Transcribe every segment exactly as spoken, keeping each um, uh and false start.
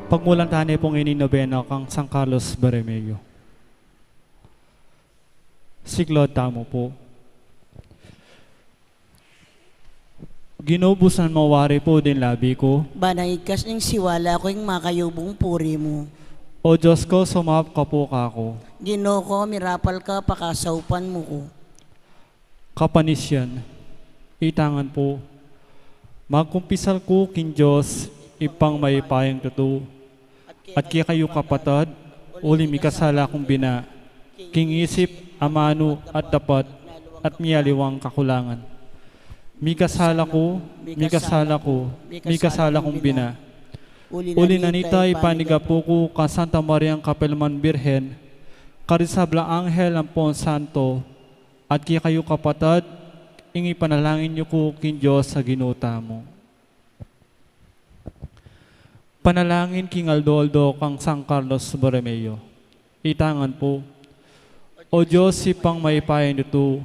Pagmulan tane pung ini nobena kang San Carlos Borromeo. Siklaud tamu pu. Ginu, busan mu wari pu ding labi ku. Ban ing igkas ning siwala ku ing makayubung puri mu. O Dios ku, sumaup ka pu kaku. Ginu ku, mirapal ka, pakasaupan mu ku. Kapanisian, itangan pu. Magkumpisal ku king Dios, Ibpang mayupayang tutu, at kekayu kapatad, uli mikasala kung bina, king isip, amanu, at dapat, at miyaliwang kakulangan. Mikasala ku, mikasala ku, mikasala kung bina. Uli na nita, ipanigapu ku kang Santa Mariang kapelman Birhen, karing sablang anghel ampon santo, at kekayu kapatad, ing ipanalangin yu ku king Dios a Ginu tamu. Panalangin king aldo-aldo kang San Carlos Borromeo. Itangan pu. O Dios, Ibpang mayupayang tutu,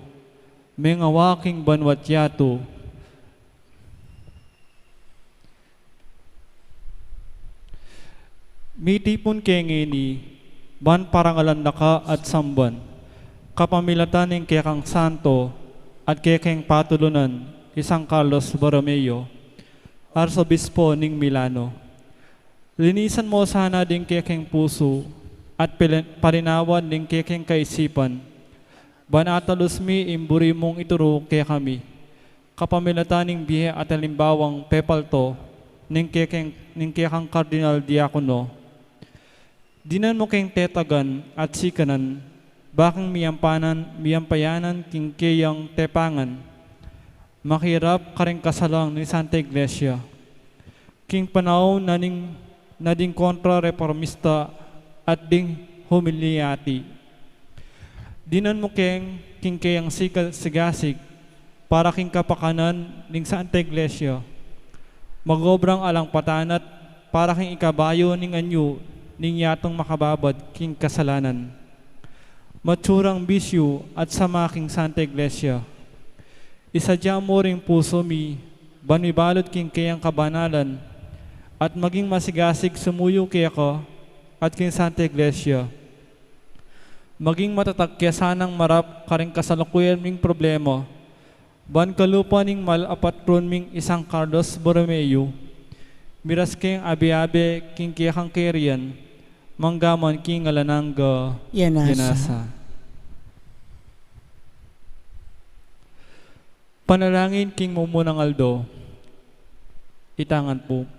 mengawa king banua't yatu. Mitipun ke ngeni, ban parangalan da ka at samban, kapamilatan ning kekang santo at kekeng patulunan, i San Carlos Borromeo, Arsobispo ning Milano. Linisan mu sana ding kekeng pusu, at pele-, parinawad ding kekeng kaisipan, ban atalus mi ing buri mung ituru kekami, kapamilatan ning bie at alimbawang pepalto ning kekeng, ning kekang Kardinal Diakono. Dinan mu keng tetagan at sikanan, ba keng miyampanan, miyampayanan king keyang tepangan, makirap karing kasalang ning Santa Iglesia. King panaun na ning, na ding kontra-reformista at ding humiliati. Dinan mu keng king keyang siga-, sigasig para king kapakanan ning Santa Iglesia. Magobrang alang patanat para king ikabayu ning anyu ning yatung makababad king kasalanan. Matsurang bisyu at sama king Santa Iglesia. Isadya mu ring pusu mi, ban mibalud king keyang kabanalan, at maging masigasig sumuyu keka at king Santa Iglesia. Maging matatag ke sanang marap karing kasalukuyan ming problema, ban kalupa ning mal a patron ming i San Carlos Borromeo, miras keng abe-abe king kekang kerian, manggaman king alang angga. Yanasa. Yanasa. Panalangin king mumunang aldo. Itangan pu.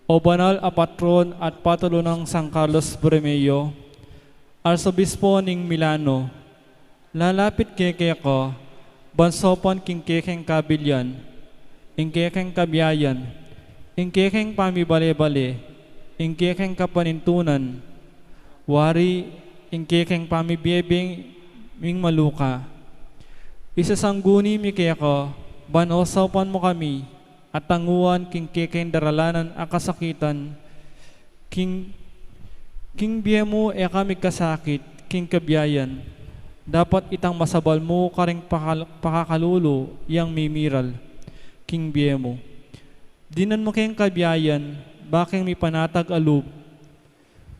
O banal a patron at patulunang San Carlos Borromeo, Arsobispo ning Milano, lalapit ke keka, ban saupan king kekeng kabilian, ing kekeng kabiayan, ing kekeng pamibale-bale, ing kekeng kapanintunan, wari ing kekeng pamibie ming maluka. Isasangguni mi keka, ban o saupan mu kami, at tanguan king kekeng daralanan a kasakitan, king, king bie mu e kami kasakit, king kabiayan, dapat itang masabal mu karing pakal-, pakakalulu yang mimiral, king bie mu. Dinan mu keng kabiayan, ba keng mipanatag a lub,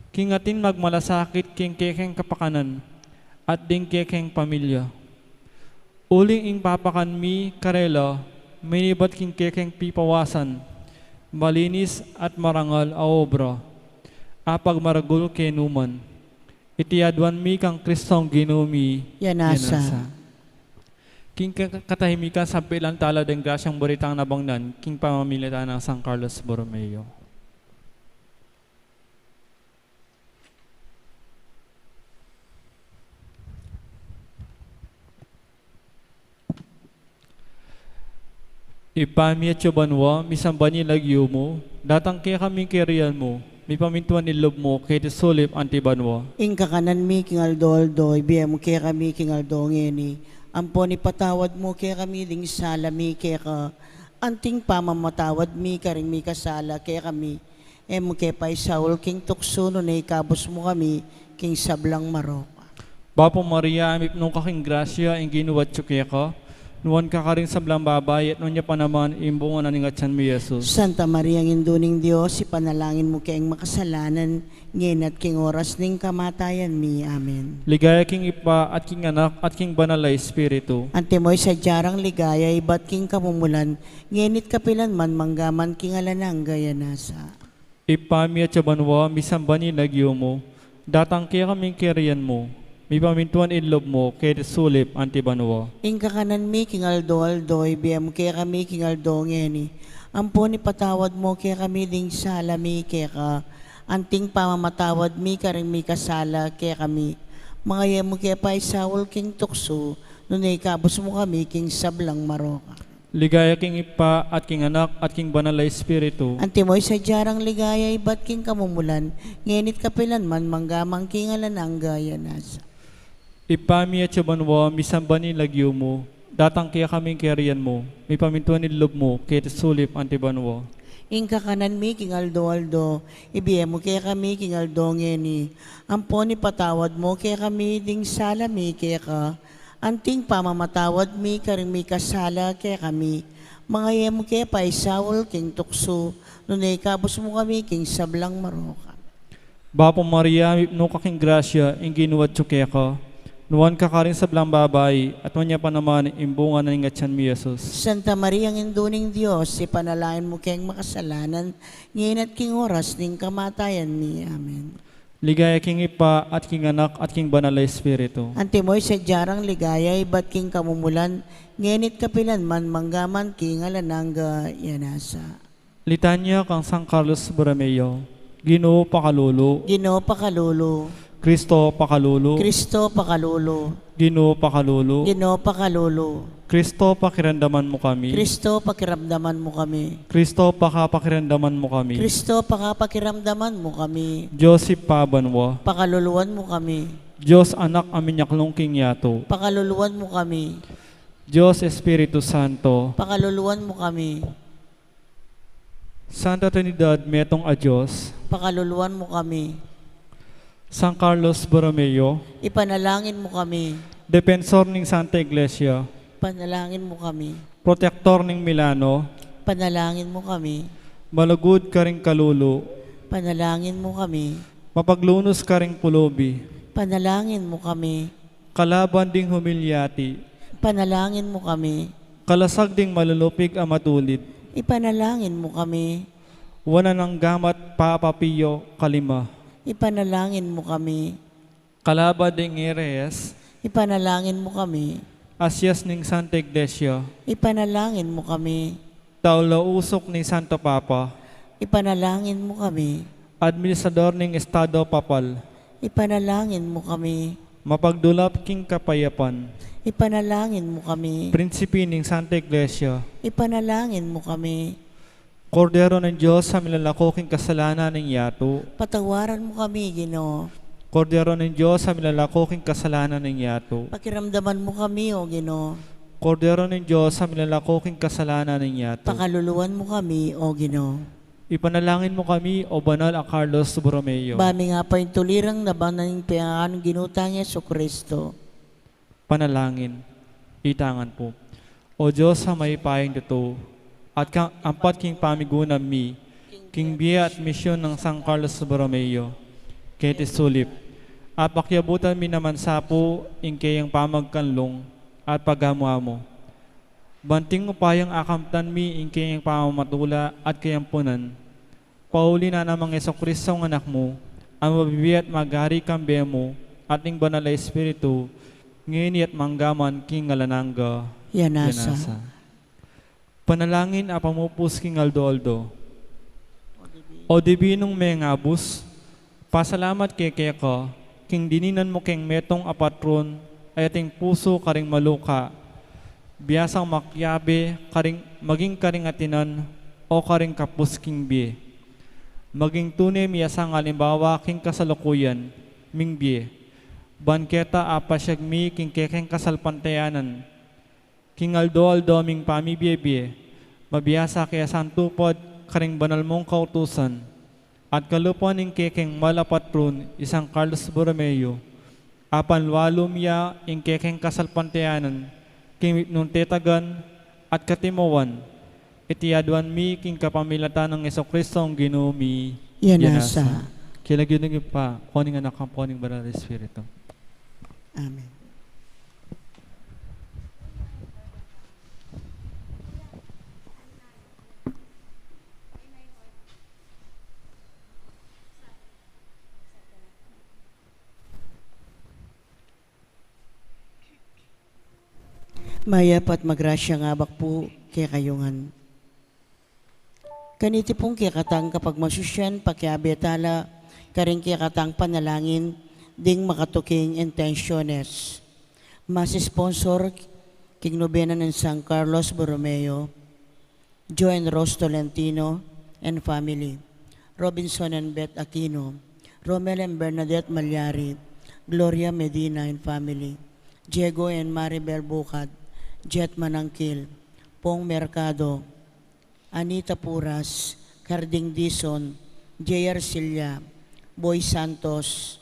king atin magmalasakit king kekeng kapakanan, at ding kekeng pamilya. Uling ing papakan mi karela, minibat king kekeng pipawasan, malinis at marangal a obra, a pagmaragul kenu man. Iti aduan mi kang Kristong Ginu mi. Yanasa. Yanasa. King ka-, katahimikan, sampilan tala deng grasyang baritang nabangnan, king pamamilatan nang San Carlos Borromeo. Ibpa mi, atsu ka banua, misamban ya ing lagyu mu, datang kekami ing kayarian mu, mipamintuan ing lub mu, keti sulip anti banua. Ing kakanan mi king aldo-aldo, ibie mu kekami king aldo ngeni, ampon ipatawad mu kekami ding sala mi keka, anting pamamatawad mi karing mikasala kekami, e mu ke paisaul king tuksu, nune ikabus mu kami king sablang marok. Bapu Maria, mipnu ka king grasya, ing Ginu atsu keka, Nuan ka karing sablang babai, at nuan ya pa naman ing bunga na ning atian mi, Jesus. Santa Maria, Indu ning Dios, ipanalangin mu keng makasalanan, ngeni at king oras ning kamatayan mi. Amen. Ligaya king Ibpa, at king Anak, at king Banal a Espiritu. Antimo ing sadya rang ligaya ibat king kamumulan, ngeni at kapilan man, mangga man king alang angga. Amen. Ibpa mi atsu ka banua, misamban ya ing lagyu mu, datang kekami ing kayarian mu, mipamintuan ing lub mu, keti sulip anti banua. Ing kakanan mi king aldo-aldo, ibie mu kekami king aldo ngeni. Ampon ipatawad mu kekami ding sala mi keka, anting pamamatawad mi karing mikasala kekami. Manga e mu ke paisaul king tuksu, nune ikabus mu kami king sablang marok. Ligaya king Ibpa, at king Anak, at king Banal a Espiritu. Antimo ing sadya rang ligaya ibat king kamumulan, ngeni at kapilan man, mangga man king alang angga. Amen. Ibpa mi atsu ka banua, misamban ya ing lagyu mu, datang kekami ing kayarian mu, mipamintuan ing lub mu, keti sulip anti banua. Ing kakanan mi king aldo-aldo, ibie mu kekami king aldo ngeni. Ampon ipatawad mu kekami ding sala mi keka, anting pamamatawad mi karing mikasala kekami. Manga e mu ke paisaul king tuksu, nune ikabus mu kami king sablang marok. Bapu Maria, mipnu ka king grasya, ing Ginu atsu keka. Nuan ka karing sablang babai, at nuan ya pa naman ing bunga na ning atian mi, Jesus. Santa Maria, Indu ning Dios, ipanalangin mu keng makasalanan, ngeni at king oras ning kamatayan mi. Amen. Ligaya king Ibpa, at king Anak, at king Banal a Espiritu. Antimo ing sadya rang ligaya ibat king kamumulan, ngeni at kapilan man, mangga man king alang angga. Amen. Litanya kang San Carlos Borromeo. Ginu, pakalulu. Ginu, pakalulu. Kristo, pakalulu. Kristo, pakalulu. Ginu, pakalulu. Ginu, pakalulu. Kristo, pakiramdaman mu kami. Kristo, pakiramdaman mu kami. Kristo, pakapakiramdaman mu kami. Kristo, pakapakiramdaman mu kami. Dios Ibpa banua. Pakaluluan mu kami. Dios Anak a minyaklung king yatu. Pakaluluan mu kami. Dios Espiritu Santo. Pakaluluan mu kami. Santa Trinidad, metung a Dios. Pakaluluan mu kami. San Carlos Borromeo. Ipanalangin mu kami. Depensor ning Santa Iglesia. Panalangin mu kami. Protektor ning Milano. Panalangin mu kami. Malugud karing kalulu. Panalangin mu kami. Mapaglunus karing pulubi. Panalangin mu kami. Kalaban ding humilyati. Panalangin mu kami. Kalasag ding malulupig a matulid. Ipanalangin mu kami. Wanan nang gamat Papa Pio kalima. Ipanalangin mu kami. Kalaban ding herehes. Ipanalangin mu kami. Asias ning Santa Iglesia. Ipanalangin mu kami. Taulausuk ning Santo Papa. Ipanalangin mu kami. Administrador ning Estado Papal. Ipanalangin mu kami. Mapagdulap king kapayapan. Ipanalangin mu kami. Prinsipe ning Santa Iglesia. Ipanalangin mu kami. Kordero ning Dios a milalako king kasalanan ning yatu. Patawaran mu kami, Ginu. Kordero ning Dios a milalako king kasalanan ning yatu. Pakiramdaman mu kami, O Ginu. Kordero ning Dios a milalako king kasalanan ning yatu. Pakaluluan mu kami, O Ginu. Ipanalangin mu kami, O Banal a Carlos Borromeo. Ba mi nga paintulirang naban ning piangakan ning Ginu tang Jesucristo. Panalangin. Itangan pu. O Dios a mayupayang tutu, at ka-, ampat king pamigunam mi, king bie at misyun nang San Carlos Borromeo, keti sulip, at pakiabutan mi naman sa pu ing kayang pamagkanlung at pagamu-amu. Banting upayang akamtan mi ing kayang pamamatula at kayampunan, pauli na nang Jesucristong Anak mu, a mabibie at magari kambe mu at ning Banal a Espiritu, ngeni at mangga man king alang angga. Yanasa. Yanasa. Panalangin a pamupus king aldo-aldo. O Dibinung mengabus, pasalamat kami keka, king dininan mu keng metung a patrun, a ating pusu karing maluka, biasang makiabe karing, maging karing atinan o karing kapus king bie. Maging tune mi a sangalimbawa king kasalukuyan ming bie. Ban keta a pasiag mi king kekeng kasalpantayanan, king aldo-aldo ming pamibie-bie, mabiasa ke a santupad karing banal mung kautusan, at kalupa ning kekeng mal a patrun i San Carlos Borromeo, a panlualum ya ing kekeng kasalpantayanan king mipnung tetagan at katimuan, iti aduan mi king kapamilatan nang Jesucristo a Ginu mi. Iya nasa. King lagyu ning Ibpa, ampo ning Anak, ampo ning Banal a Espiritu. Amen. Mayap at magrasyang abak pu kekayu ngan. Kaniti pung kekatang kapagmasusyan, pakiabe tala karing kekatang panalangin ding makatuking intensiones. Mas sponsor king nobena nang San Carlos Borromeo, Joe and Rose Tolentino and family, Robinson and Beth Aquino, Romel and Bernadette Malyari, Gloria Medina and family, Diego and Maribel Bucad, Jet Manangkil, Pong Mercado, Anita Puras, Carding Dizon, J R Silla, Boy Santos,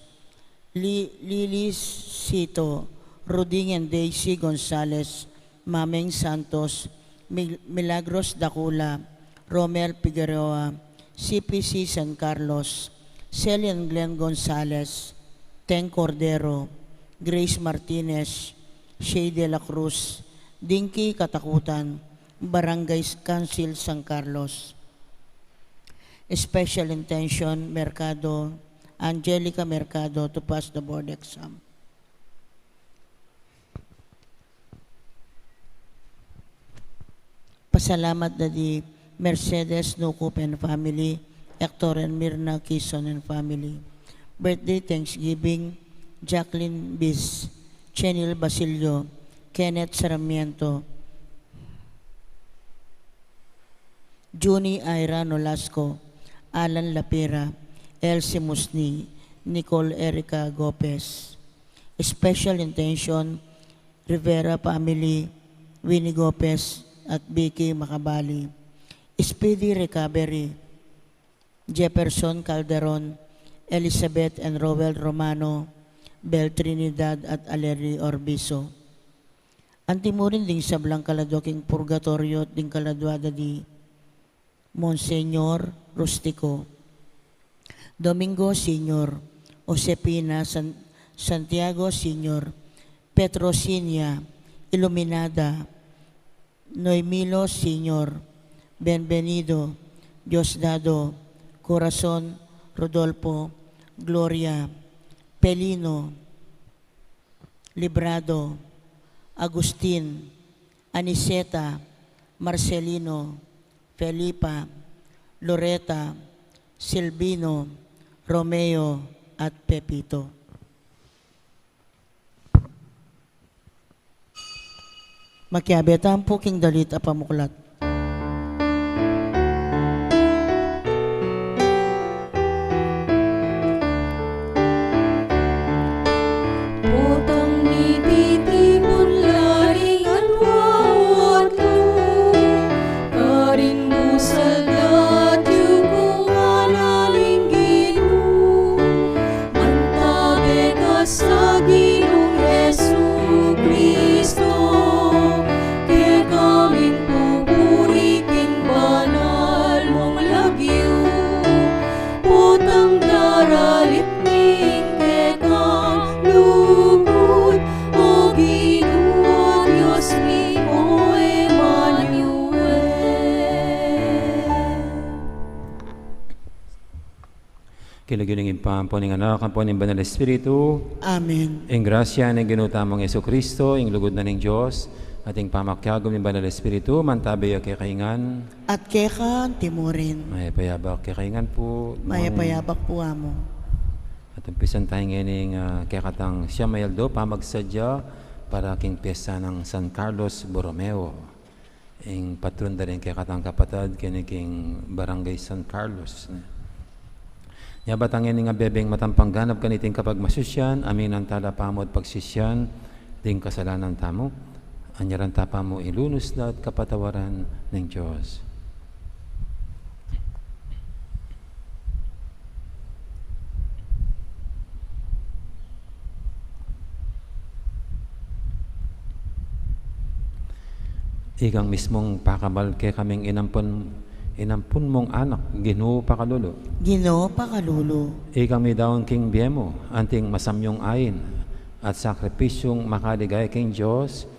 Li-, Lily Sito, Ruding and Daisy Gonzalez, Mameng Santos, Mil-, Milagros Dakula, Romel Figueroa, C P C San Carlos, Sally and Glenn Gonzalez, Teng Cordero, Grace Martinez, Shay de la Cruz, Dinky Katakutan, Barangay Council San Carlos. Special intention, Mercado, Angelica Mercado, to pass the board exam. Pasalamat da di Mercedes Nucup and family, Hector and Mirna Kison and family. Birthday thanksgiving, Jacqueline Bis, Chenil Basilio, Kenneth Sarmiento, Junie Ira Nolasco, Alan Lapira, Elsie Musni, Nicole Erica Gopez. Special intention, Rivera family, Winnie Gopez at Vicky Macabali. Speedy recovery, Jefferson Calderon, Elizabeth and Roel Romano, Bel Trinidad at Aleri Orbizo. Anti mu rin ding sablang kaladua king purgatoryo at ding kaladua da di Monseñor Rustico, Domingo Senior, Josefina San-, Santiago Senior, Petrosinia, Iluminada, Noemilo Senior, Benvenido, Diosdado, Corazon, Rodolfo, Gloria, Pelino, Librado, Agustin, Aniceta, Marcelino, Felipa, Loreta, Silvino, Romeo, at Pepito. Makiabe tamu pu king dalit a pamuklat. Potang mititipun la ring anua o atlu, karing busal datyu kung ngana ning Ginu, mantabe ka sa Ginung Jesucristo, kekami ing pupuri king banal mung lagyu, potang daralit mi ing kekang lugud, O Ginu, Dios mi, o Emmanuel. King lagyu ning Ibpa, ampo ning Anak, ampo ning Banal a Espiritu. Amen. Ing grasya ning Ginu tamung Jesucristo, ing lugud na ning Dios, at ing pamakiagum ning Banal a Espiritu, mantabe ya kekayu ngan. At keka anti murin. Mayap a yabak kekayu ngan pu. Mayap a yabak pu, Among. At umpisan tamu ngeni ing, ah, kekatang siyam a aldo pamagsadya para king piyesta nang San Carlos Borromeo. Ing patron da ring kekatang kapatad keni king Barangay San Carlos. Nya ba tang ngeni ing abebeng matampang ganap kaniting kapagmasusyan, aminan tala pamu at pagsisian ding kasalanan tamu. Anyaran ta pamu ing lunus da at kapatawaran ning Dios. Ikang mismung pakamal kekaming inampun, inampun mung anak, Ginu, pakalulu. Ginu, pakalulu. Ikang midaun king bie mu, anting masamyung ain at sakripisyung makaligaya king Dios,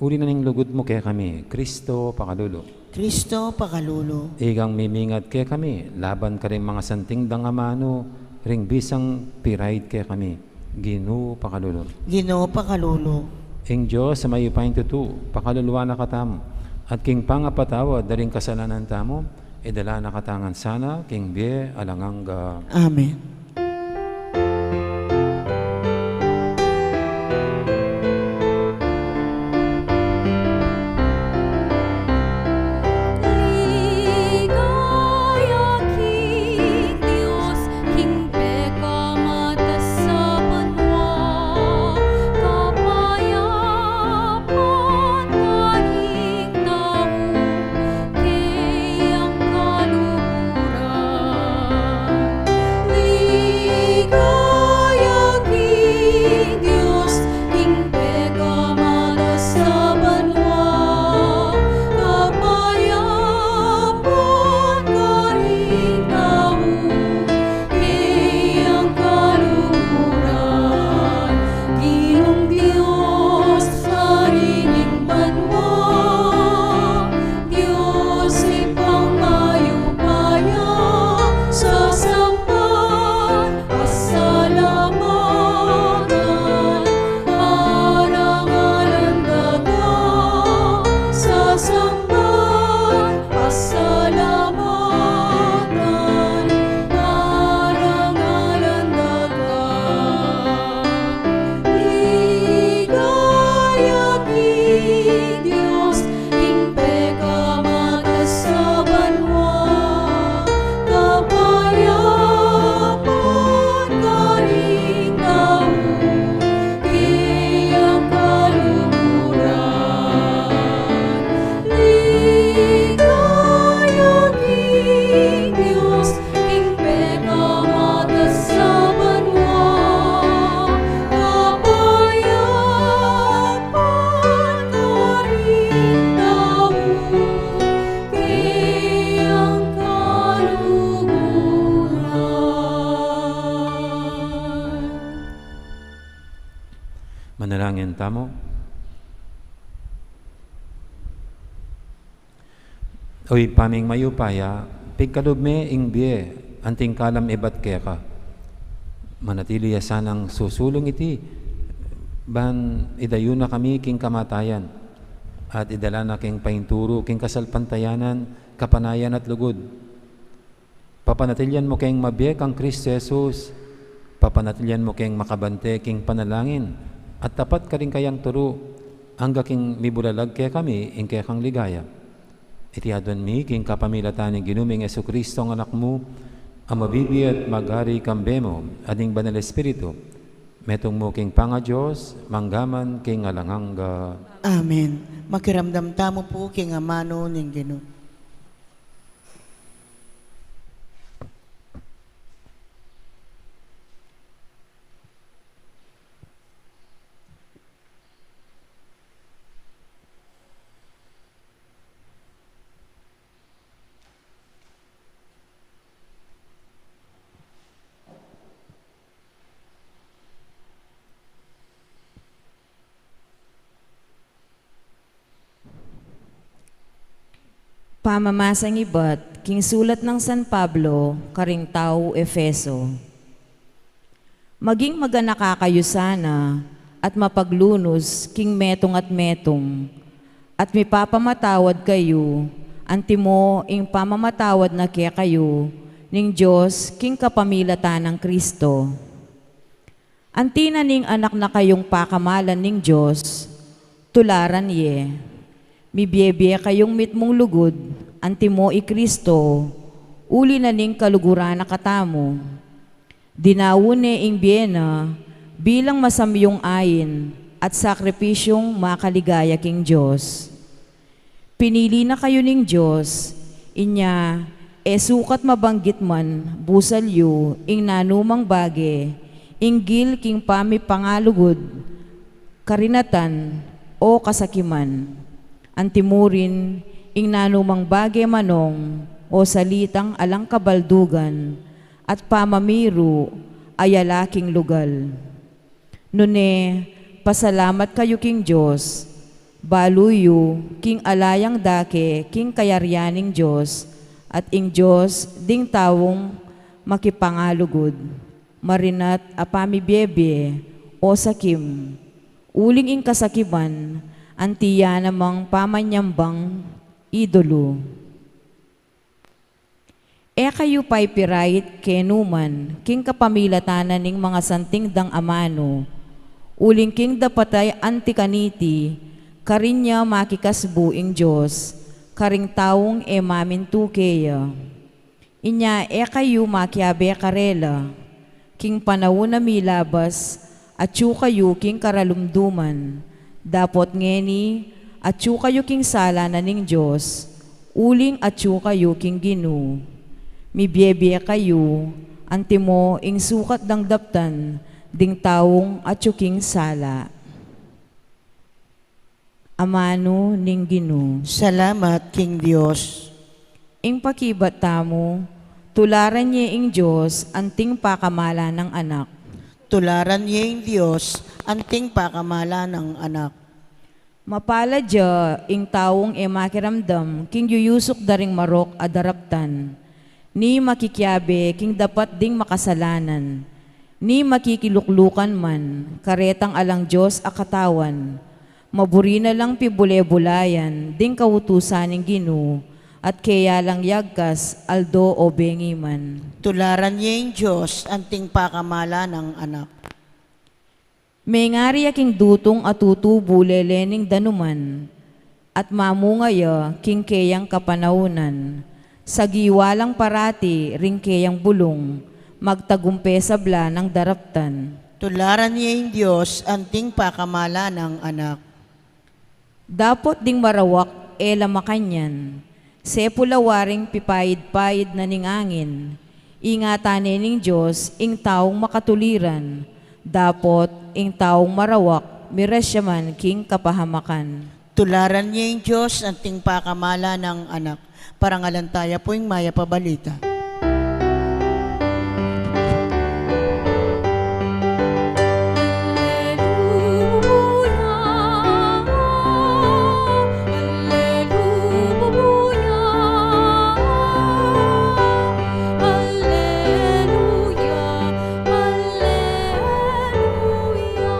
uli na ning lugud mu kekami, Kristo, pakalulu. Kristo, pakalulu. Ikang mimingat kekami laban karing mangasanting dang amanu ring bisang piraid kekami, Ginu, pakalulu. Ginu, pakalulu. Ing Dios a mayupayang tutu, pakaluluan na katamu, at king pangapatawad da ring kasalanan tamu, idala na katamu ngan sana king bie alang angga. Amen. Ligaya king Dios, king pekamatas a banua, kapayapan karing tau, kayang kaluguran. Ligaya king Dios, king pekamatas a banua, kapayapan karing tau, kayang kaluguran. Ginung Dios, Ari ning banua, Dios Ibpang mayupaya, sasamban, pasalamatan, parangalan da ka, sasamban, pasalamatan, parangalan da ka. Ligaya king Dios, king pekamatas a banua, kapayapan karing tau, kayang kaluguran. Ligaya king Dios, king pekamatas a banua, kapayapan karing tau, kayang kaluguran. Manalangin tamu. O Ibpa ming mayupaya, pigkalub me ing bie anting kalam ibat keka. Manatili ya sanang susulung iti, ban idayu na kami king kamatayan, at idala na king painturu king kasalpantayanan, kapanayan at lugud. Papanatilian mu keng mabie kang Kristo Jesus, papanatilian mu keng makabante king panalangin, at tapat karing kayang turu, angga king mibulalag kekami ing kekang ligaya. Iti aduan mi king kapamilatan ning Ginu ming Jesucristo, ing Anak mu, a mabibie at magari kambe mu, at ning Banal Espiritu, metung mu king pangaDios, mangga man king alang angga. Amen. Makiramdam tamu pu king amanu ning Ginu. Pamamasang ibat king sulat nang San Pablo karing taga Efeso. Maging maganaka kayu sana at mapaglunus king metung at metung, at mipapamatawad kayu, antimo ing pamamatawad na kekayu ning Dios king kapamilatan nang Kristo. Anti na ning anak na kayung pakamalan ning Dios, tularan ye. Mibie-bie kayung mitmung lugud, antimo i Kristo, uli na ning kaluguran na katamu. Dinaun ne ing bie na bilang masamyung ain at sakripisyung makaligaya king Dios. Pinili na kayu ning Dios, inya e sukat mabanggit man busal yu ing nanumang bage, inggil king pamipangalugud, karinatan, o kasakiman. Antimurin, ing nanumang bage manong o salitang alang kabaldugan at pamamiru a ala king lugal. Nune, pasalamat kayu king Dios, balu yu king ala yang dake king kayarian ning Dios, at ing Dios ding taung makipangalugud, marinat a pamibiebie o sakim, uling ing kasakiman, anti ya namang pamanyambang idolu. E kayu paipirait kenu man king kapamilatan na ning mangasanting dang amanu, uling king dapat a anti kaniti, karin ya makikasbu ing Dios karing taung e mamintu keya. Inya e kayu makiabe karela. King panaun a milabas, atyu kayu king karalumduman. Dapot ngeni, atyu kayu king sala na ning Dios, uling atyu kayu king Ginu. Mibiebie kayu, antimo ing sukat dang daptan ding taung atyu king sala. Amanu ning Ginu. Salamat king Dios. Ing pakibat tamu, tularan ye ing Dios anting pakamala nang anak. Tularan ye ing Dios anting pakamala nang anak. Mapalad ya ing taung e makiramdam king yuyusuk da ring marok a daraptan, ni makikiabe king dapat ding makasalanan, ni makikiluklukan man karetang alang Dios a katawan. Maburi na lang pibule-bulayan ding kautusan ning Ginu, at keya lang yagkas aldo o bengi man. Tularan ye ing Dios anting pakamala nang anak. Mengari ya king dutung a tutubu lele ning danuman, at mamunga ya king keyang kapanaunan, sagiwa lang parati ring keyang bulung, magtagumpe sabla nang daraptan. Tularan ye ing Dios anting pakamala nang anak. Dapot ding marawak e la makanyan, sepul a waring pipaid-paid na ning angin. Ingatan ne ning Dios ing taung makatuliran, dapot ing taung marawak miras ya man king kapahamakan. Tularan ye ing Dios anting pakamala nang anak. Parangalan taya pu ing Mayap a Balita. Alleluia, alleluia, alleluia, alleluia.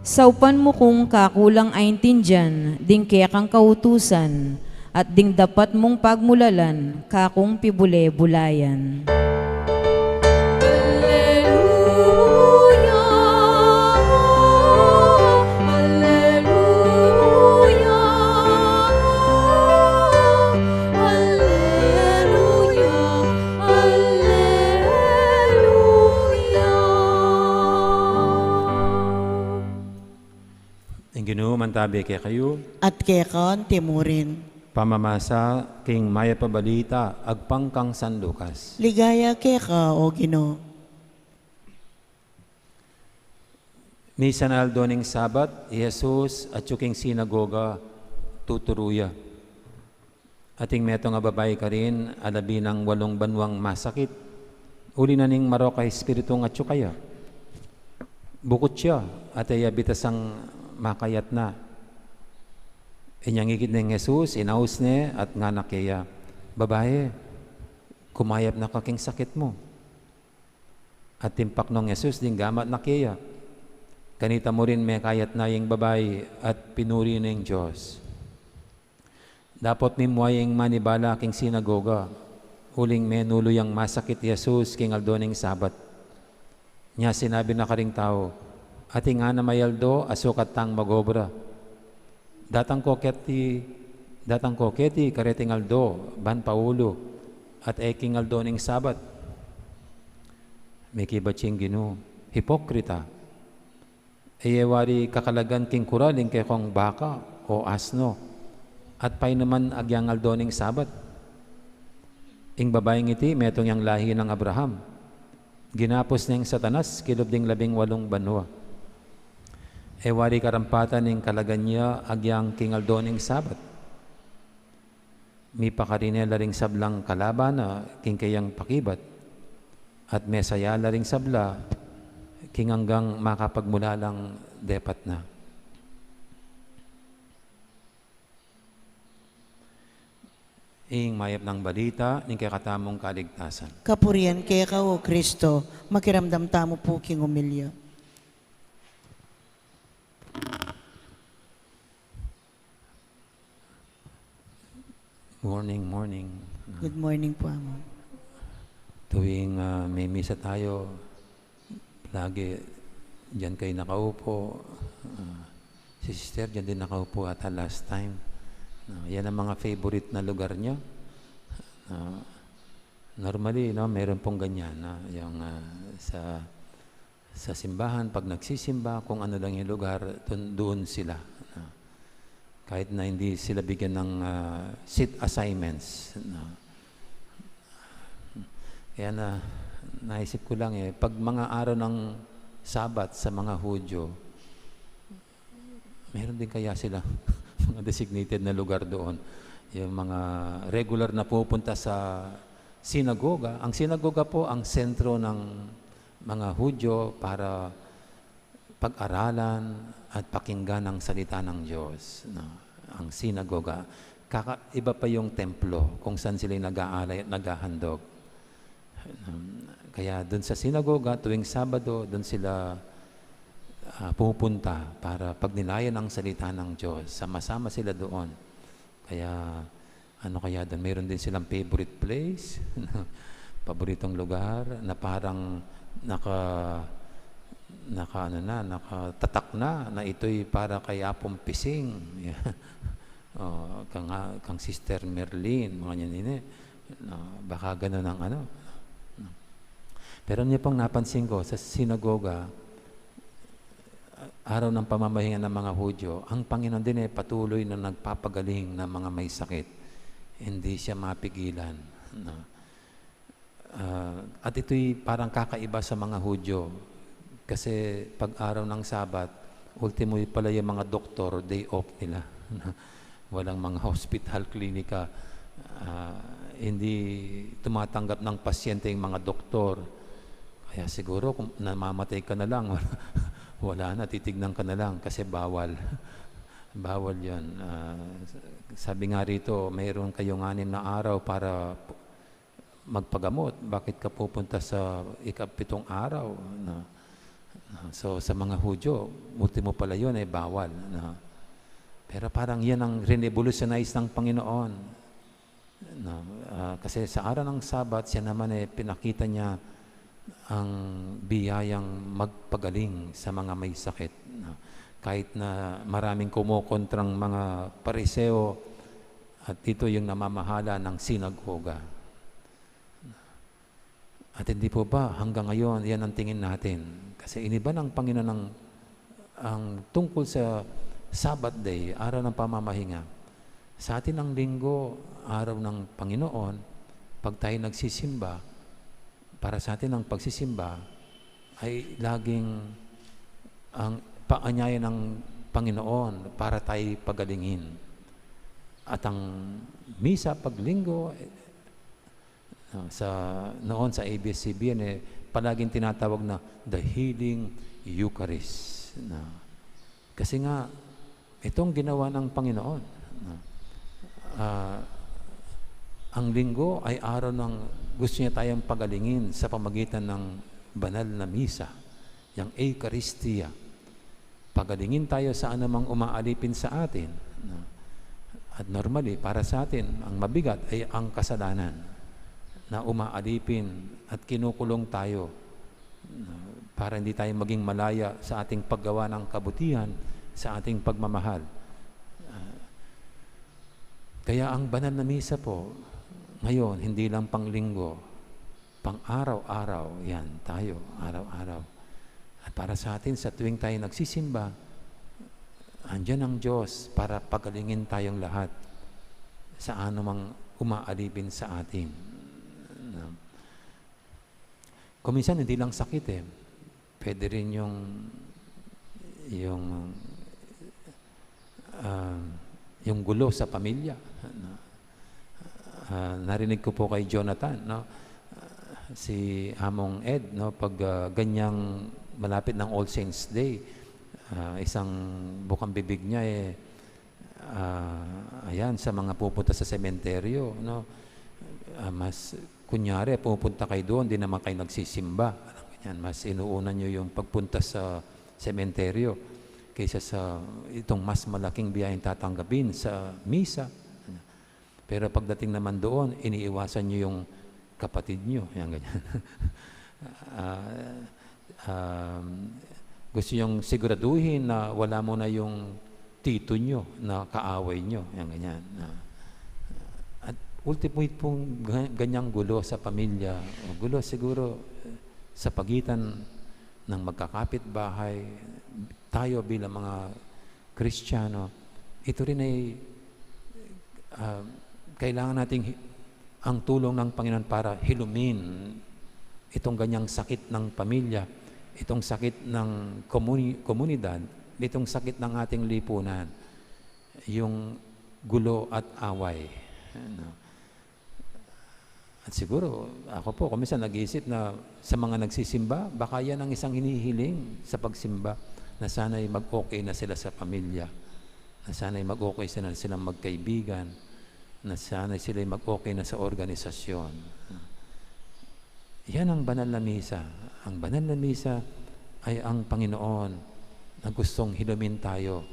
Saupan mu kung kaku lang aintindian ding kekang kautusan, at ding dapat mung pagmulalan kakung pibule-bulayan. Alleluia, alleluia, alleluia, alleluia. Ing Ginu mantabi kekayu. At keka antimurin. Pamamasa king Mayap a Balita agpang kang San Lucas. Ligaya keka, O Ginu. Misan a aldo ning Sabat, i Jesus atyu king sinagoga, tuturu ya. Ating metung a babai karin a labi nang walung banuang masakit, uli na ning marok a espiritung atyu kaya. Bukut ya, at e ya bitasang makayatna. Inyang ikit neng Jesus, inaus ne at ngana keya, "Babai, kumayap na ka king sakit mu." At timpak nong Jesus ding gamat na keya. Kanita mu rin mekayat na ing babai at pinuri ne ing Dios. Dapot mimua ya ing manibala king sinagoga, uling menulu yang masakit i Jesus king aldo ning Sabat. Nya sinabi na karing tau, "Ating anam a aldo a sukat tang mag-obra. Datang ko keti, datang ko keti kareting aldo ban paulu, at e king aldo ning Sabat." Mekibat ya ing Ginu, "Hipokrita! E ye wari kakalagan king kural ing kekong baka o asno, at painuman agyang aldo ning Sabat?" Ing babaing iti metung yang lahi nang Abraham. Ginapus neng Satanas kilub ding labing walung banua. E wari karampatan ing kalagan ya agyang king aldo ning Sabat. Mipakarine la ring sablang kalaban na king kayang pakibat, at mesaya la ring sabla king anggang makapagmulalang depat na. Ing mayap nang balita ning kekatamung kaligtasan. Kapurian keka, O Kristo. Makiramdam tamu pu king omilya. Morning, morning. Good morning po, Among. Tuwing, ah, may misa tayo, lagi diyan kayo nakaupo. Ah, si Sister diyan din nakaupo ata last time. Ah, yan ang mga favorite na lugar niya. Ah, normally, no, meron pong ganyan, no, yung, ah, sa sa simbahan, pag nagsisimba, kung ano lang yung lugar, dun, doon sila, no? Kahit na hindi sila bigyan ng, ah, seat assignments, no? Kaya na, naisip ko lang eh, pag mga araw ng Sabat sa mga Hudyo, meron din kaya sila mga designated na lugar doon? Yung mga regular na pupunta sa sinagoga. Ang sinagoga po ang sentro ng mga Hudyo para pag-aralan at pakinggan ang salita ng Diyos, no? Ang sinagoga. Kaka-, iba pa yung templo kung saan sila nag-aalay at naghahandog. Um, kaya dun sa sinagoga, tuwing Sabado, dun sila, ah, pupunta para pagnilayan ang salita ng Diyos. Sama-sama sila doon. Kaya, ano kaya dun? Mayroon din silang favorite place, paboritong lugar na parang naka-, naka-, ano na, nakatatak na, na ito'y para kay Apong Pising. O, kang, kang Sister Merlin, mga yan, ini. No, baka ganun ang ano. Pero niyo pong napansin ko, sa sinagoga, araw ng pamamahinga ng mga Hudyo, ang Panginoon din ay patuloy na nagpapagaling ng mga may sakit. Hindi siya mapigilan, no? Ah, at ito'y parang kakaiba sa mga Hudyo. Kasi pag araw ng Sabat, ultimo pala yung mga doktor, day off nila. Walang mga hospital, klinika. Ah, hindi tumatanggap ng pasyente yung mga doktor. Kaya siguro kung namamatay ka na lang, wala, wala na, titignan ka na lang kasi bawal. Bawal yun. Ah, sabi nga rito, mayroon kayong anim na araw para magpagamot. Bakit ka pupunta sa ikapitong araw? Na, na, so, sa mga Hudyo, ultimo pala yun, eh, bawal. Na, pero parang yan ang rinevolutionize ng Panginoon. No, ah, kasi sa araw ng Sabat, siya naman, eh, pinakita niya ang biyayang magpagaling sa mga may sakit, no? Kahit na maraming kumokontrang mga Pariseo, at ito yung namamahala ng sinagoga. At hindi po ba hanggang ngayon, yan ang tingin natin? Kasi iniba ng Panginoon ang, ang tungkol sa Sabbath day, araw ng pamamahinga. Sa atin ang Linggo, araw ng Panginoon, pag tayo nagsisimba, para sa atin ang pagsisimba ay laging ang paanyaya ng Panginoon para tayo pagalingin. At ang misa pag Linggo, ah, sa, noon sa A B S C B N, eh, palaging tinatawag na the healing Eucharist. Na, kasi nga, itong ginawa ng Panginoon. Na, ah, ang Linggo ay araw ng gusto niya tayong pagalingin sa pamagitan ng banal na misa, yang Eukaristia. Pagalingin tayo sa anumang umaalipin sa atin, no? At normally, para sa atin, ang mabigat ay ang kasalanan na umaalipin at kinukulong tayo, no? Para hindi tayo maging malaya sa ating paggawa ng kabutihan, sa ating pagmamahal. Ah, kaya ang banal na misa po, ngayon, hindi lang pang Linggo, pang-araw-araw, yan, tayo, araw-araw. At para sa atin, sa tuwing tayo nagsisimba, andiyan ang Diyos para pagalingin tayong lahat sa anumang umaalipin sa atin. No? Kung minsan, hindi lang sakit eh. Pwede rin yung, Yung, ah, yung gulo sa pamilya. Ah, narinig ko po kay Jonathan, no? Si Among Ed, no? Pag, ah, ganyang malapit ng All Saints Day, ah, isang bukang bibig niya, eh, ah, ayan, sa mga pupunta sa sementeryo, no? Ah, mas, kunyari, pupunta kayo doon, di naman kayo nagsisimba. Parang ganyan, mas inuuna nyo yung pagpunta sa sementeryo kaysa sa itong mas malaking biyayang tatanggapin sa misa. Pero pagdating naman doon, iniiwasan nyo yung kapatid nyo. Yan, ganyan. Ah, um, gusto nyong siguraduhin na wala muna yung tito nyo na kaaway nyo. Yan, ganyan. Ah, at ultimo pong ga-, ganyang gulo sa pamilya, o gulo siguro, eh, sa pagitan ng magkakapitbahay, tayo bilang mga Kristiyano, ito rin ay, ah, kailangan nating hi-, ang tulong ng Panginoon para hilumin itong ganyang sakit ng pamilya, itong sakit ng komuni-, komunidad, itong sakit ng ating lipunan, yung gulo at away. Ano? At siguro, ako po, kung minsan nag-iisip na sa mga nagsisimba, baka yan ang isang hinihiling sa pagsimba, na sana'y mag-okay na sila sa pamilya, na sana'y mag-okay sila, silang magkaibigan, na sana'y sila'y mag-okay na sa organisasyon. Yan ang banal na misa. Ang banal na misa ay ang Panginoon na gustong hilumin tayo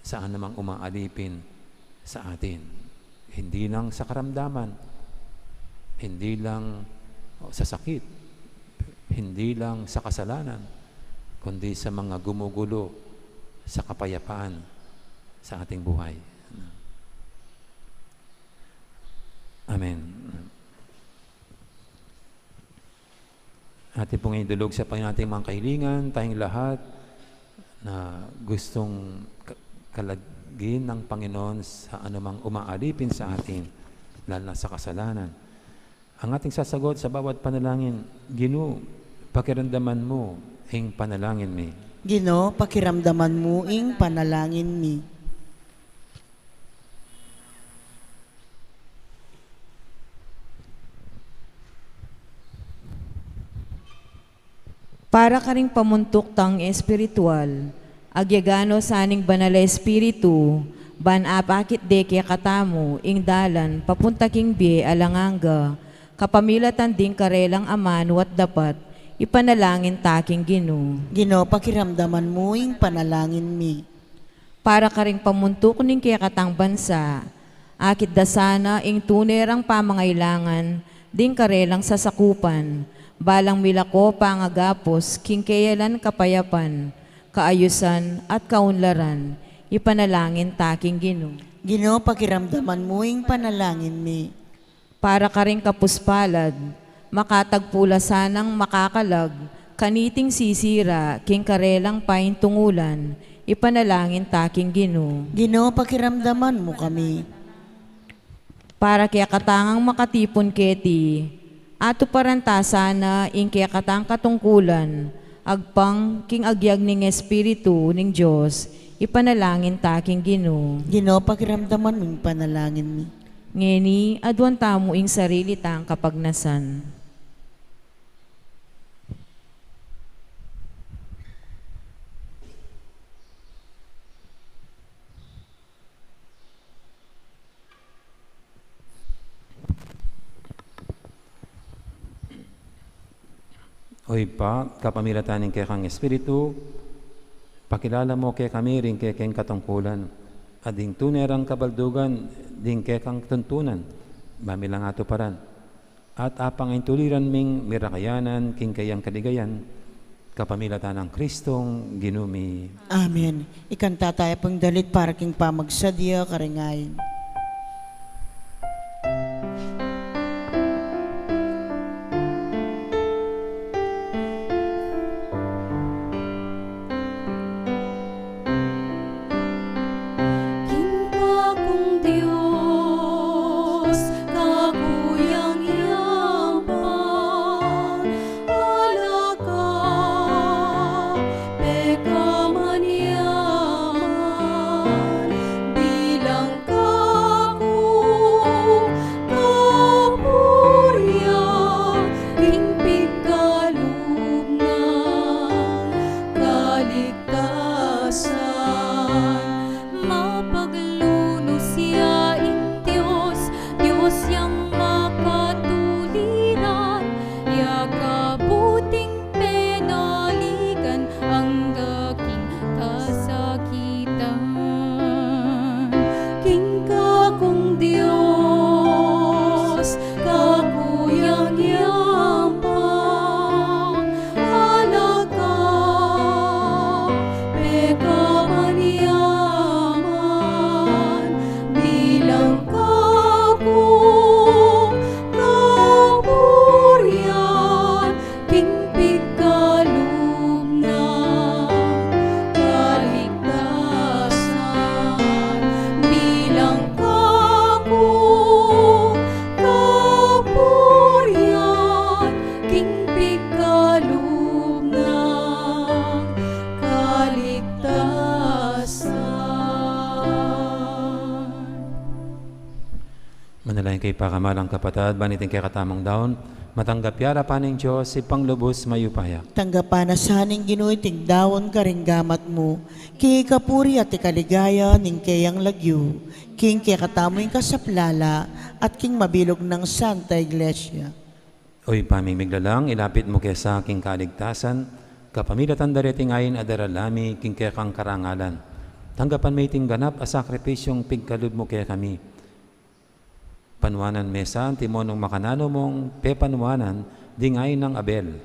sa anumang umaalipin sa atin. Hindi lang sa karamdaman, hindi lang sa sakit, hindi lang sa kasalanan, kundi sa mga gumugulo sa kapayapaan sa ating buhay. Amen. Atin pong idulog sa Panginoon ating mga kahilingan, tayong lahat na gustong ka-, kalagin ng Panginoon sa anumang umaalipin sa atin, lalo na sa kasalanan. Ang ating sasagot sa bawat panalangin, Ginu, pakiramdaman mu ing panalangin mi. Ginu, pakiramdaman mu ing panalangin mi. Para karing pamuntuk tang espiritual, agyagan no sa ning Banal a Espiritu, ban apakit de kekatamu ing dalan papunta king bie alang angga, kapamilatan ding karelang amanu at dapat, ipanalangin ta king Ginu. Ginu, pakiramdaman mu ing panalangin mi. Para karing pamuntuk ning kekatang bansa, akit da sana ing tune rang pamangailangan ding karelang sasakupan, balang milako pangagapus king keyalan kapayapan, kaayusan, at kaunlaran, ipanalangin ta king Ginu. Ginu, pakiramdaman mu ing panalangin mi. Para karing kapuspalad, makatagpu la sanang makakalag kaniting sisira king karelang paintungulan, ipanalangin ta king Ginu. Ginu, pakiramdaman mu kami. Para kekatang makatipun keti, atuparan ta sana ing kekatang katungkulan, agpang king agyag ning Espiritu ning Dios, ipanalangin ta king Ginu. Ginu, pakiramdaman mu ing panalangin mi. Ngeni, aduan tamu ing sarili tang kapagnasan. O Ibpa, kapamilatan ning kekang Espiritu, pakilala mu kekami ring kekeng katungkulan, at ding tune rang kabaldugan ding kekang tuntunan, ba mi lang atuparan, at apang intuliran ming mirakayanan king kayang kaligayan, kapamilatan nang Kristong Ginu mi. Amen. Ikanta taya pung dalit para king pamagsadya karing ain. King Kapung Dios, kakuyang yampan, alaka, pekaman Lain kay pakamalan kapatad, ban iting kekatamung daun, matanggap ya arapan ning Dios, Ibpang lubus mayupaya. Tanggapan na sa ning Ginu iting daun karing gamat mu, king ikapuri at ikaligaya ning keyang lagyu, king kekatamu ing kasaplalan, at king mabilug nang Santa Iglesia. O Ibpa ming miglalang, ilapit mu ke sa king kaligtasan, kapamilatan da reting ain a daralan mi king kekang karangalan. Tanggapan me iting ganap a sakripisyung pigkalub mu kekami. Panuanan me sa antimong makananu mung pepanuanan ding ain nang Abel.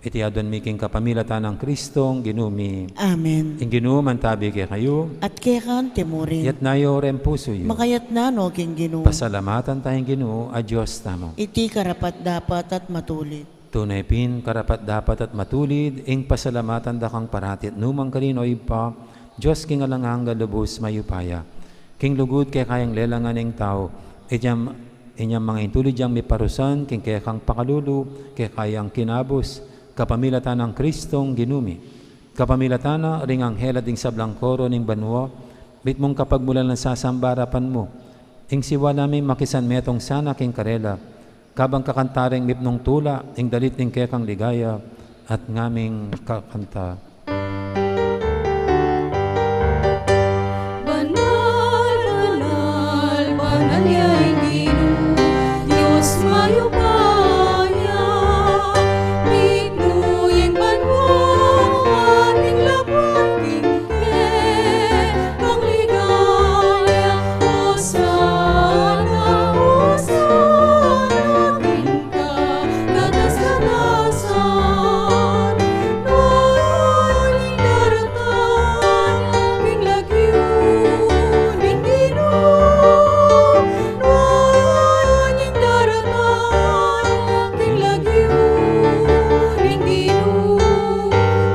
Iti aduan mi king kapamilatan nang Kristong Ginu mi. Amen. Ing Ginu mantabi kekayu. At keka antimurin. Yatna yu ring pusu yu. Makayatna no king Ginu. Pasalamatan taya ing Ginu a Dios tamu. Iti karapat-dapat at matulid. Tune pin karapat-dapat at matulid ing pasalamatan da kang parati at nu man karin, o Ibpa, Dios king alang angga, lubus mayupaya. King lugud keka yang lelangan ing tau, inyang, inyang manga intulid yang miparusan king kekang pakalulu, keka yang kinabus, kapamilatan nang Kristong Ginu mi. Kapamilatan na ring anghel at ding sablang koro ning banua, mitmung kapagmulan lang sasamba arapan mu. Ing siwala mi makisanmetung sana king karela, kabang kakanta ring mipnung tula, ing dalit ning kekang ligaya, at ngaming kakanta. Banal, banal, banal ya ing Ginu, Dios mayupaya, mitmu ya ing banua, at ing labuad king kekang ligaya. Hosana, Hosana king katas-katasan. Nuan ing daratang king lagyu ning Ginu. Nuan ing daratang king lagyu ning Ginu.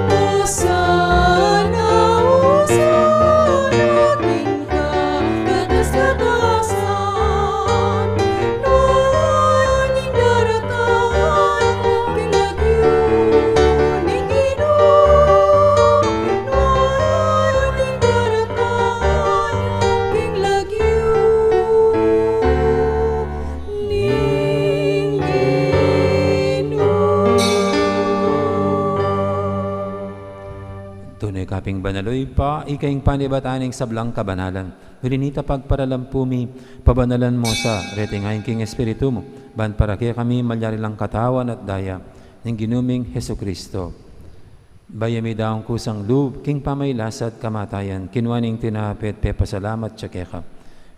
Hosana, Hosana king katas-katasan. Nuan ing daratang king lagyu ning Ginu. Nuan ing daratang king lagyu ning Ginu. Tune ka pin banal, o Ibpa, ika ing panibatan ning sablang kabanalan. Uli na nita pagparalampu mi, pabanalan mu sa reting ain king Espiritu mu, ban para kekami malyari lang katawan at daya ning Ginu ming Jesucristo. Bayu mi daun kusang lub king pamagkasakit at kamatayan, kinua ne ing tinape at pepasalamat ya keka.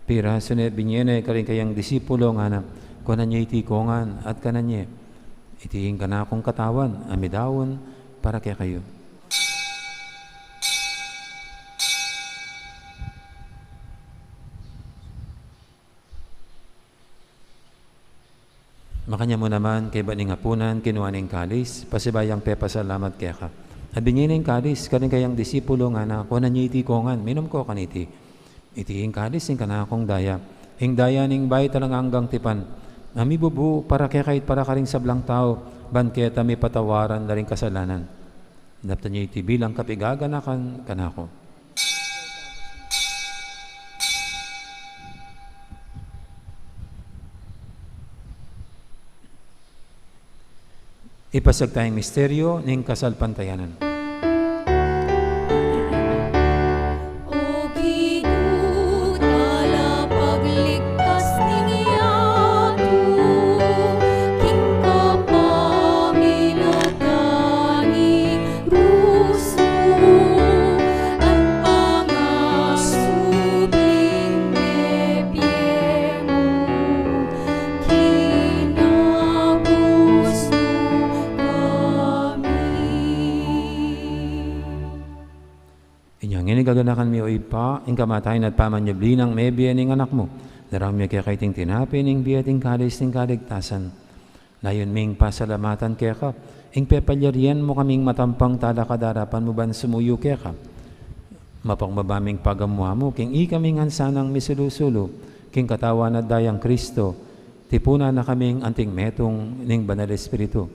Pirasu ne, binye ne karing kayang disipulo, ngana, kuanan ye iti kongan at kanan ye. Iti ing kanakung katawan a midaun para kekayu. Makanyan mu naman, kaybat ning apunan, kinua ne ing kalis, pasibayu yang pepasalamat keka. At binye ne ing kalis karing kayang disipulo, ngana, kuanan ye iti kongan, minum ko kaniti. Iti ing kalis ning kanakung daya, ing daya ning bayu at alang anggang tipan, a mibubu para kekayu at para karing sablang tau, ban keta mipatawaran la ring kasalanan. Daptan ye iti bilang kapaganakan kanaku. Ipasiag taya ing misteryu ning kasalpantayanan. O Ginu, talapagligtas ning yatu, king kapamilatan ning krus mu, at pangasubling mebie mu, kinabus mu kami. Inya ngeni gaganakan mi, o Ibpa, ing kamatayan at pamanyubli nang mebie ning Anak mu. Darang mi keka iting tinape ning bie at ing kalis ning kaligtasan. Layun ming pasalamatan keka ing pepalyarian mu kaming matampang talakad king arapan mu ban sumuyu keka. Mapagmabaming pagamu-amu king ikaming ansanang misulu-sulu king katawan at dayang Kristo, tipunan na kaming anting metung ning Banal Espiritu.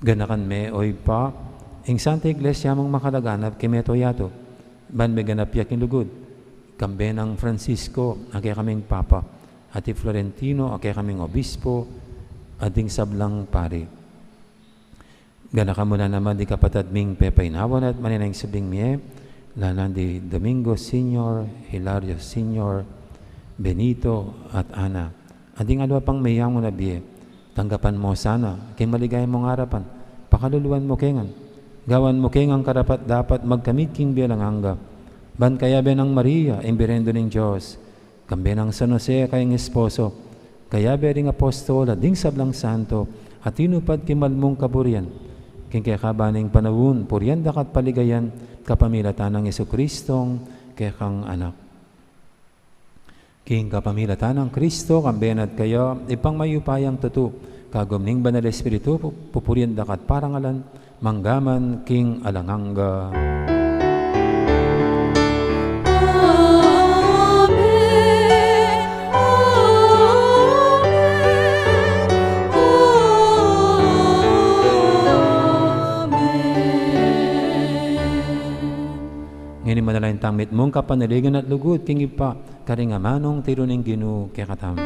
Ganakan me, o Ibpa, ing Santa Iglesia mung makalaganap king mabilug a yatu, ban miganap ya king lugud, kambe nang Francisco a kekaming Papa, at i Florentino, a kekaming obispo, at ding sablang pari. Ganakan mu la naman ding kapatad ming pepainawan at manenaya ing subling mie, lalan di Domingo Senior, Hilario Senior, Benito, at Ana. At ding aliwa pang meyangu na bie, tanggapan mu sana king maligaya mung arapan, pakaluluan mu ke ngan, gawan mu ke ngan karapat-dapat magkamit king bie alang angga. Ban kayabe nang Maria, ing Birhen Indu ning Dios, kambe nang San Jose, kayang esposo, kayabe ring apostol, at ding sablang santo, a tinupad king mal mung kaburian, king kekaban ning panaun, purian da ka at paligayan, kapamilatan nang Jesucristong kekang Anak. King kapamilatan nang Kristo, kambe na at kaya, Ibpang mayupayang tutu, kagum ning Banal Espiritu, pu-, pupurian da ka at parangalan, mangga man king alang angga. Amen. Amen. Amen. Ngeni manalangin tang mitmung kapanaligan at lugud king Ibpa, karing amanung tiru ning Ginu kekatamu.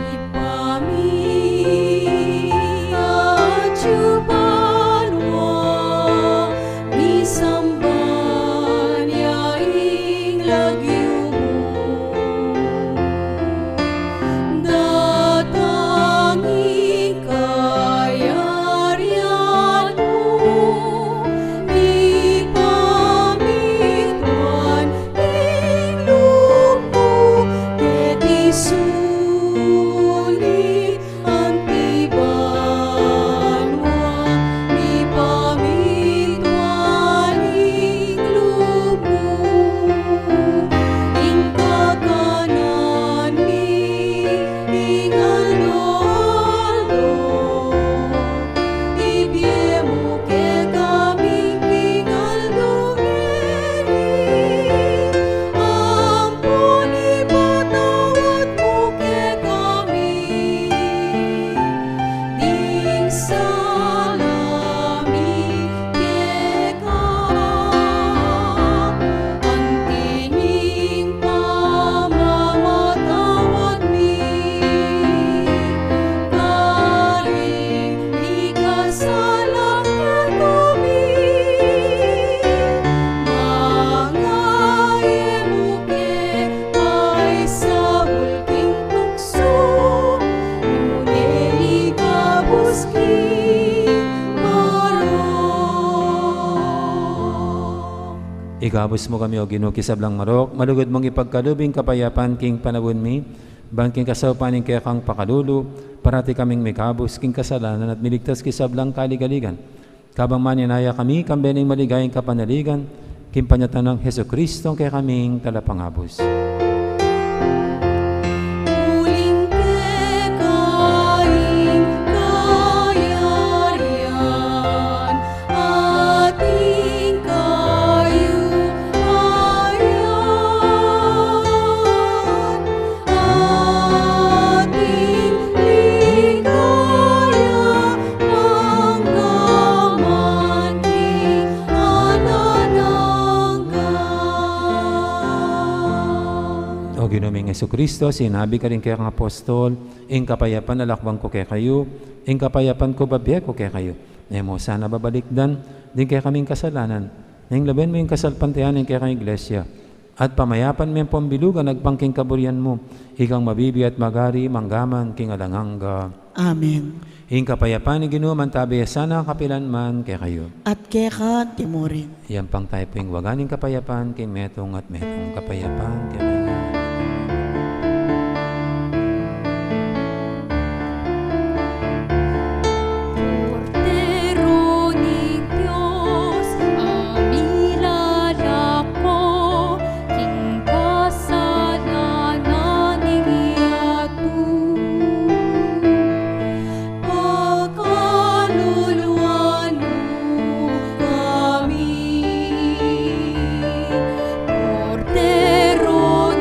Ibpa mi, atyu ka banua, misamban ya ing lagyu mu. Datang ing kayarian mu, mipamintuan ing lub mu, keti sulip anti banua, mipamintuan ing lub mu. Ing kakanan mi king aldo-aldo, ibie mu kekami king aldo ngeni, ampon ipatawad mu kekami ding sala mi keka, anti ning pamamatawad mi karing mikasala kekami. Manga e mu ke paisaul king tuksu, nune ikabus king marok. Ikabus mu kami, O Ginu, king sablang marok, malugud mung ipagkalub ing kapayapan king panaun mi, ban king kasaupan ning kekang pakalulu, parati kaming mikabus king kasalanan at miligtas king sablang kaligaligan. Kabang manenaya kami, kambe ning maligayang kapanaligan, king panyatang nang Jesucristo, kekaming Talapangabus. Uling keka ing kayarian, at ing kayupayan, at ing ligaya, mangga man king alang angga. O Ginu ming Jesucristo, sinabi ka karing kekang apostol, ing kapayapan lakwan ku kekayu, ing kapayapan ku babie ku kekayu. E mu sana babalikdan ding kekaming kasalanan, nune lawen mu ing kasalpantayanan ning kekang Iglesia, at pamayapan me ampon bilugan agpang king kaburian mu, ikang mabibie at magari mangga man king alang angga. Amen. Ing kapayapan ning Ginu mantabe ya sana kapilan man kekayu. At keka naman murin. Iyampang tamu pu ing waga ning kapayapan king metung at metung. Kapayapan kekayu. Kordero ning Dios, a milalako king kasalanan ning yatu, pakaluluan mu kami. Kordero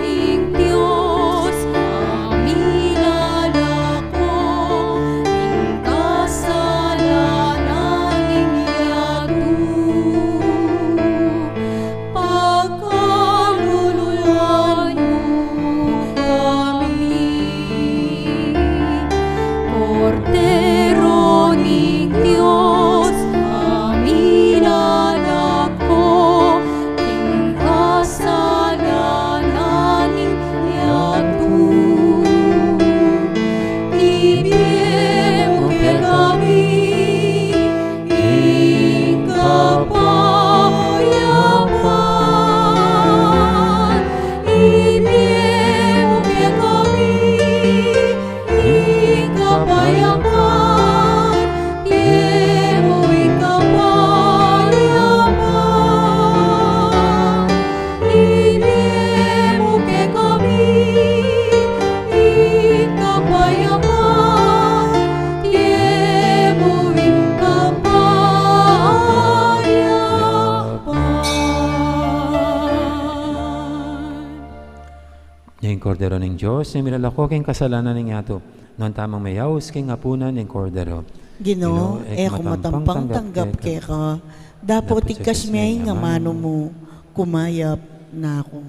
Kordero ning Dios, e milalako king kasalanan ning yatu. Nuan tamang meyaus king apunan ning Kordero. Ginu, e ku matampang tanggap keka, dapot igkas me ing amanu mu, kumayap na ku.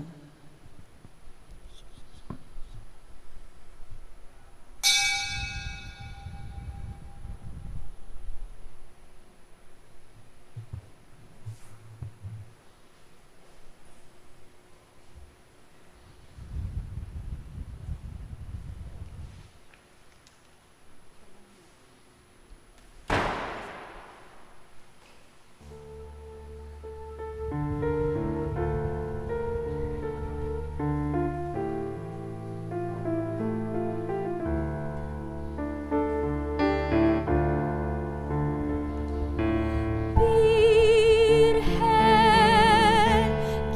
Birhen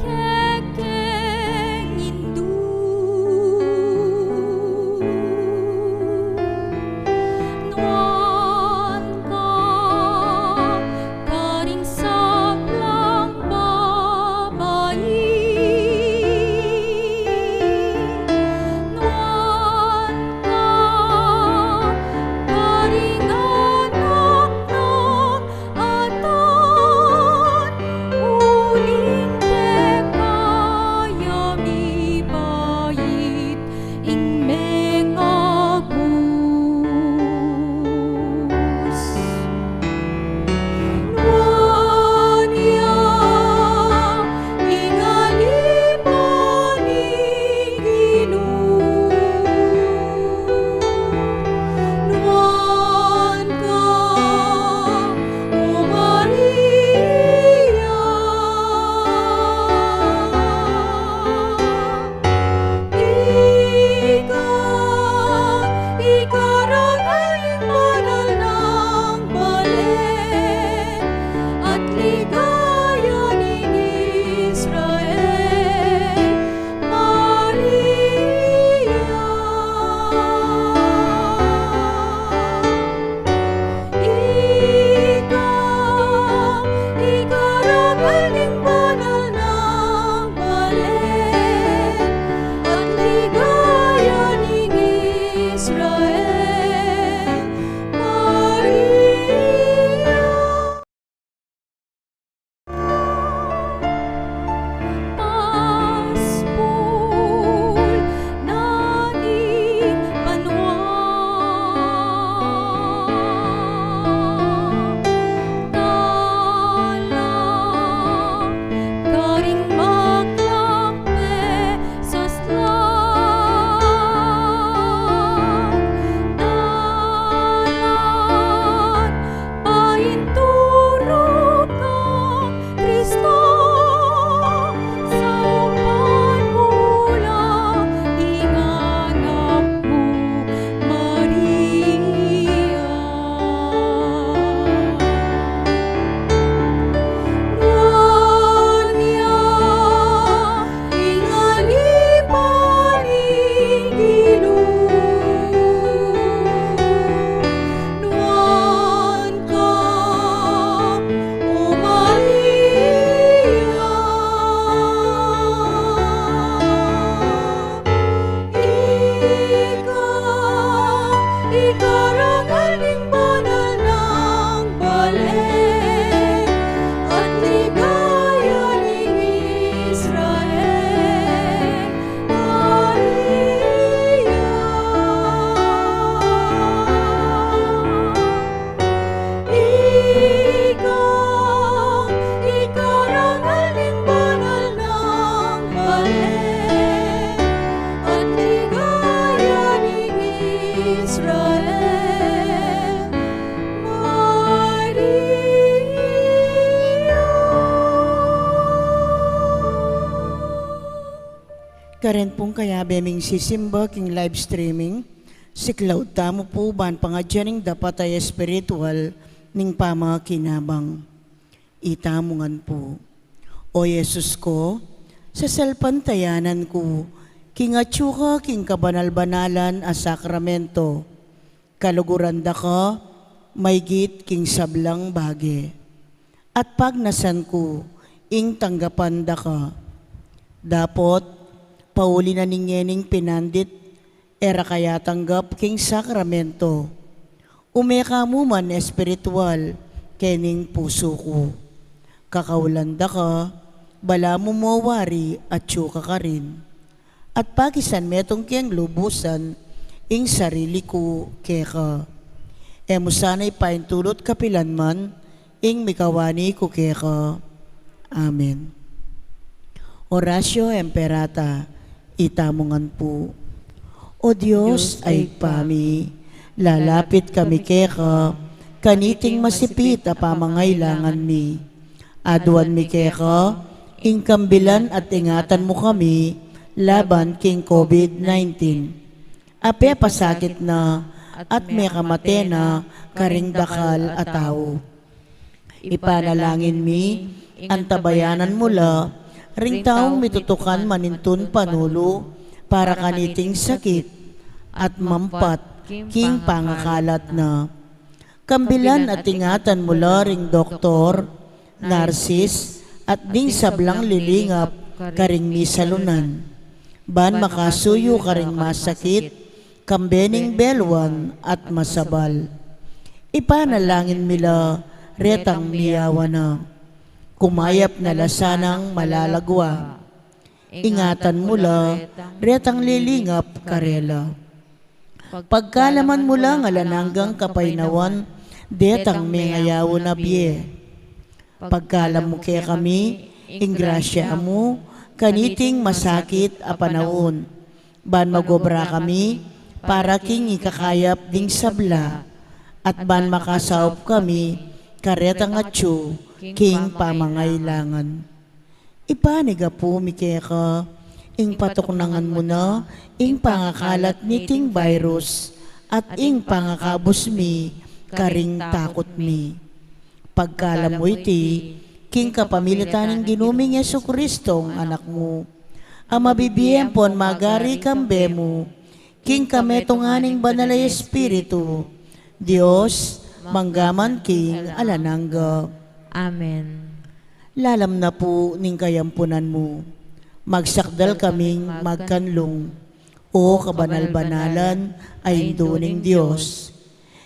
kekeng indu, nuan ka karing sablang babai, nuan ka karing anak nang Adan, uling keka ya mibait ing mengagus. Nuan ya ing alipan ning Ginu. Nuan ka, O Maria. Ika, ika rangal ning banal nang balen, at ligaya ning Israel, Maria. Ika, ika rangal ning banal nang balen, at ligaya ning Israel, Maria. Paspul na ning banua, kalang karing maklang pe saslang, dalan painturuk kang Kristo, saupan mu la ing anak mu, Maria. Nuan ya ing alipan ning Ginu. Nuan ka, O Maria. Ika, ika rangal ning banal nang balen, at ligaya ning Israel, Maria. Ika, ika rangal ning banal nang balen, at ligaya ning Israel, Maria. Karin pung kayabe ming sisimba king live streaming, siklaud tamu pu ban pangadyan ing dapat a espiritual ning pamakinabang. Itamu ngan pu. O Jesus ku, sasalpantayanan ku king atyu ka king kabanal-banalan a sakramento, kaluguran da ka maygit king sablang bage, at pagnasan ku ing tanggapan da ka. Dapot Pauli na ning ngening pinandit, e ra ka atanggap king sakramento. Ume ka mu man espiritual kening pusu ku. Kakaulan da ka, balamu mo wari atyu ka karin. At pakisan metung keng lubusan ing sarili ku keka. E mu sana ipaintulut kapilan man ing mikawani ku keka. Amen. Oratio Imperata. Itamu ngan pu. O Dios a Ibpa mi, lalapit kami keka kaniting masipit a pamangailangan mi. Aduan mi keka ing kambilan at ingatan mu kami laban king COVID nineteen. A pepasakit na at mekamate na karing dakal a tau. Ipanalangin mi, antabayanan mu la ring taung mitutukan manintun panulu para kaniting sakit at mampat king pangakalat na. Kambilan at ingatan mu la ring doktor, narsis, at ding sablang lilingap karing misalunan. Ban makasuyu karing masakit, kambe ning beluan at masabal. Ipanalangin mi la retang miyawa na. Kumayap na la sanang malalagwa. Ingatan mu la retang lilingap karela. Pagkalaman mu la ing alang anggang kapaynawan detang mengayaun a bie. Pagkalam mu kekami ing grasya mu kaniting masakit a panaun, ban magobra kami para king ikakayap ding sabla, at ban makasaup kami karetang atyu king pamangailangan. Ipanyawad mi keka ing patuknangan mu na ing pangakalat niting virus at ing pangakabus mi karing takut mi. Pagkalam mu iti king kapamilatan ning Ginu ming Jesucristo, Anak mu, a mabibie ampon magari kambe mu, king kametungan ning Banal a Espiritu, Dios, mangga man king alang angga. Amen. Lalam na pu ning kayampunan mu, magsakdal kaming magkanlung, O kabanal-banalan a Indu ning Dios.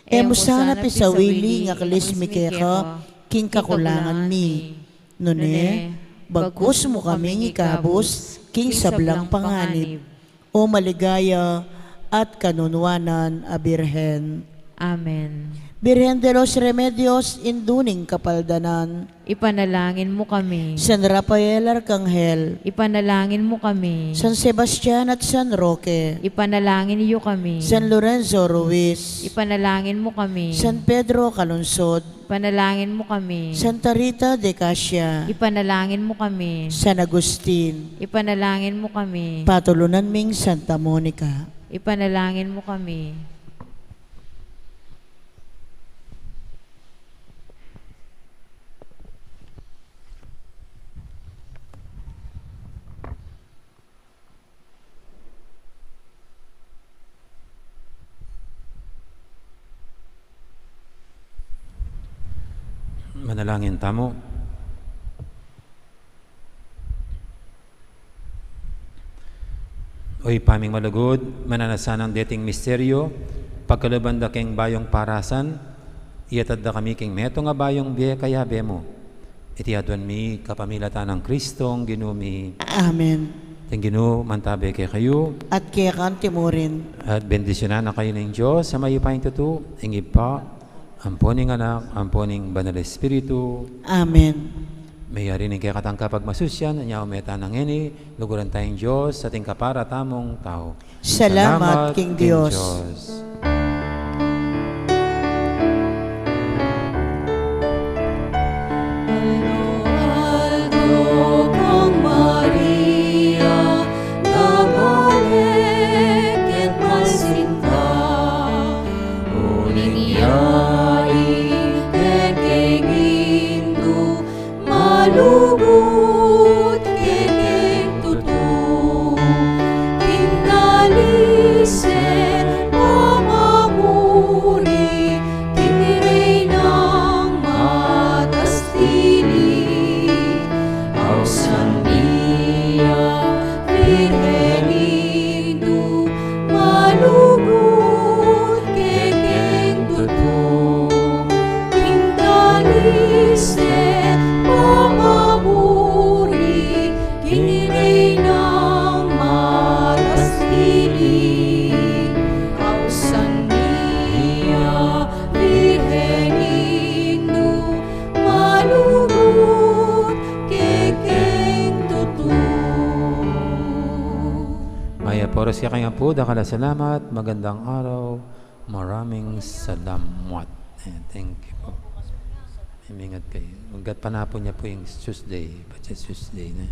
E mu sana pisawili ing aklis mi keka king kakulangan mi. Nune, bagkus mu kaming ikabus king sablang panganib, O maligaya at kanunuanan a Birhen. Amen. Birhen de los Remedios, Indu ning Kapaldanan. Ipanalangin mu kami. San Rafael Arkanghel. Ipanalangin mu kami. San Sebastian at San Roque. Ipanalangin yu kami. San Lorenzo Ruiz. Ipanalangin mu kami. San Pedro Calungsod. Ipanalangin mu kami. Santa Rita de Casia. Ipanalangin mu kami. San Agustin. Ipanalangin mu kami. Patulunan ming Santa Monica. Ipanalangin mu kami. Manalangin tamu. O Ibpa ming malugud, mananu na sanang deting misteryu, pagkaluban da keng bayung parasan, iyatad da kami keng metung a bayung bie kayabe mu. Iti aduan mi kapamilatan nang Kristong Ginu mi. Amen. Ing Ginu mantabe kekayu. At keka mu rin. At bendisyunan na kayu ning Dios a mayupayang tutu, ing Ibpa, ampo ning Anak, ampo ning Banal Espiritu. Amen. Meyari ning kekatang kapagmasusyan, anya ume tana ngeni, luguran taya ing Dios, ating kapara tamung tau. Salamat king Dios. Aldo-aldo kang Maria, nagale ket masinta, uling yari kekeng Indu, malugud kekeng tutu, king dalise, pama- Oras ya kaya pu, dakal a salamat, magandang araw, maraming salamat. Eh, thank you po. Imingat kayu. Maggat pa na pu niya pu ing Tuesday, pa Tuesday na.